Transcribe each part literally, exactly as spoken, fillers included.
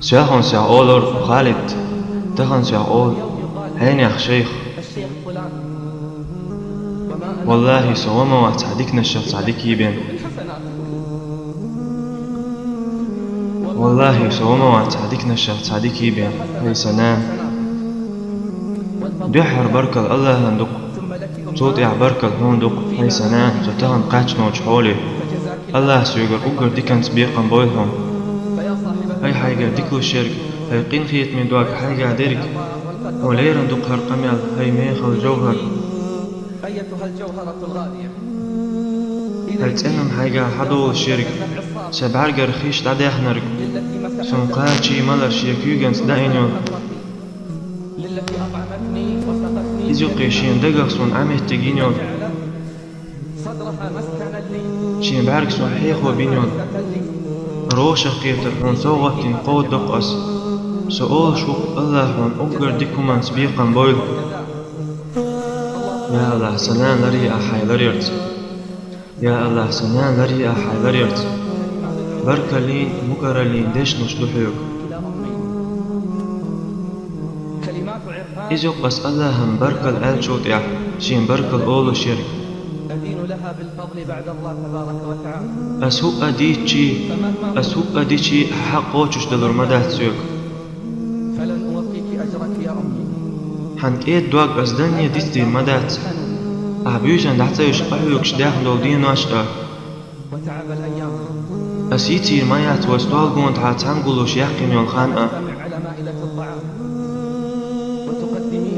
Сехьа сехьа олар Халид, тахан сехьа олу хьенех шайх. Валлахи, со ва ма вац хьан диканашах цхьа дика бен. Валлахи, со ва ма вац хьан диканашах цхьа дика бен, хӀай сан нана. Дуьххьара баркалла Аллахьан ду-кх, цул тӀаьхьа баркалла хьуна ду-кх, хӀай сан нана, со тахана кхаьчначу хьоле. Аллахьа соьгара уггар диканца бекхам бойла хьуна. ХӀай хьайгара дика луш ерг, хӀай къинхетаме дог хьайгахь дерг, хьо лерина ду-кх хӀара къамел, хӀай мехала жовхӀар. ХӀай цӀена хьайгахь хьадолуш ерг, сан бӀаьргара хиш дӀадаьхнарг, суна кхачий малар шен куьйганца даийна йолу. Иза юккъе шен дагах суна Ӏаметтиг йина йолу. Шен бӀаьрг суна хьехо бина йолу. Рошах кхетар хьуна совгӀат дина кховдадо-кх ас. Со олуш ву-кх, Аллахьа хьуна уггар дика хӀуманца бекхам бойла. Я Аллахь, сан нана ларъе ахь хьайн ларъярца. Я Аллахь, сан нана ларъе ахь хьайн ларъярца. Баркаллин, мукъараллин дешнаш ду хьоьга. Иза юккъе ас Аллахьан баркалла аьллачул тӀаьхьа шен баркалла олуш ерг. Ас хӀуъа дийцчий, ас хӀуъа дичий хьан хьакъ кхочушдалур ма дац соьга. Хьан кӀеда дог ас данне дицдийр ма дац. Ахь буьйсанна дӀа ца йиш къахьоьгуш даьхна долу денош а. Ас йицийр ма яц вай стол гонахьа цхьаьна гуллуш яьккхина йолу хан а.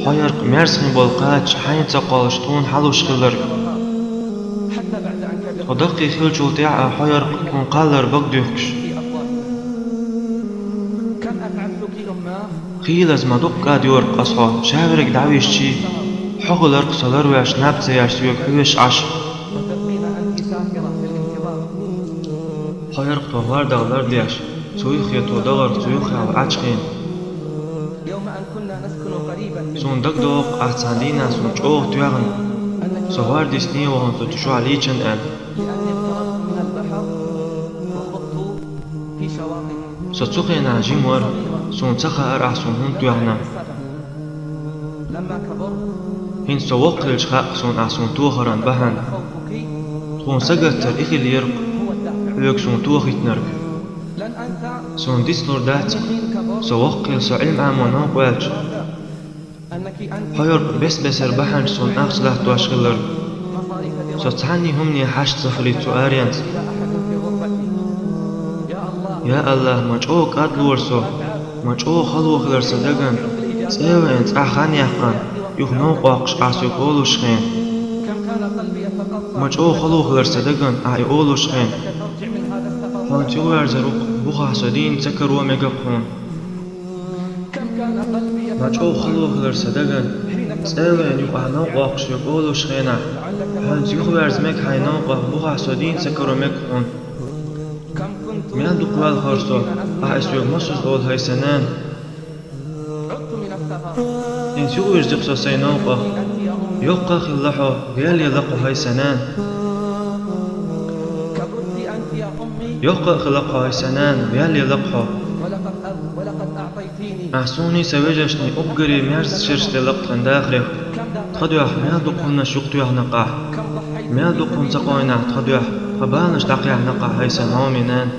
Хьо яркъ мерза хин болу кхача хьайна ца кхоллуш тхуна хьалуш хилларг. Тхо даккхий хиллачул тӀаьхьа а хьо яркъ тхуна кхаллар бага дуьхкуш. Хийлаза ма дуккха а доьру-кх ас хьо, ша верг дӀависчий, хьо хиларх со ларвеш, наб ца еш соьга хьоьжуш Ӏаш. Хьо яркъ тхо хӀордах лардеш, цу юххе тхо дахарх цу юххехула Ӏачхийна. Суна дагадогӀу-кх ахь цхьана дийнахь суна чӀогӀа тоьхна, со хӀордисне вахана со цу чохь лийчан аьлла. Со цу хенахь жима вара, суна ца хаьара ахь суна хӀунда тоьхна. ХӀинца со воккха хилча хаьа суна ахь суна тохаран бахьана. Тхуна сагатдар и хиллера-кх, хьоьга суна тохийтинарг. Суна дицлур дац-кх, со воккха хилла со Ӏилма Ӏамо новкъа ваьлча. Хьо яркъ бес-бесара бахьанаш суна ахча латтош хилларг. Со цхьанний хӀумане хьашт ца хилийта цу аренца. Я Аллахь, ма чӀогӀа кӀадлора со, ма чӀогӀа хало хилар сан дагана, цӀа а веана, цӀахь хан яьккхина, юха новкъа воккхуш ахь соьга олуш хен. Ма чӀогӀа хало хилар сан дагана, ахь и олуш хен. Хьуна цӀа верзар ву-кх, бухахь со дийна ца каро мега-кх хьуна. Ма чӀогӀа хало хилар сан дагана, цӀа а веана юха ахь новкъа воккхуш соьга олуш хенахь, хьуна цӀа юхаверза мега хьайн новкъа, бухахь со дийна ца каро мега хьуна. Мел дукха ваьлла хир со, ахь и соьга мосазза олу, хӀай сан нана. ХӀинца юхавирзира-кх со сайн новкъа. Йоккха а хилла хьо, вел елла-кх хьо, хӀай сан нана. Йоккха а хилла-кх хьо, хӀай сан нана, вел елла-кх хьо. Ахь суний сан вежаршний уггаре мерза шераш делла-кх тхан дахарехь. Тхан дуьхьа мел дукха хӀуманаш юхатоьхна-кх ахь. Мел дукха хӀума ца къевнехь тхан дуьхьа, тхан баланаш дӀакхехьна-кх ахь, хӀай сан хьоме нана.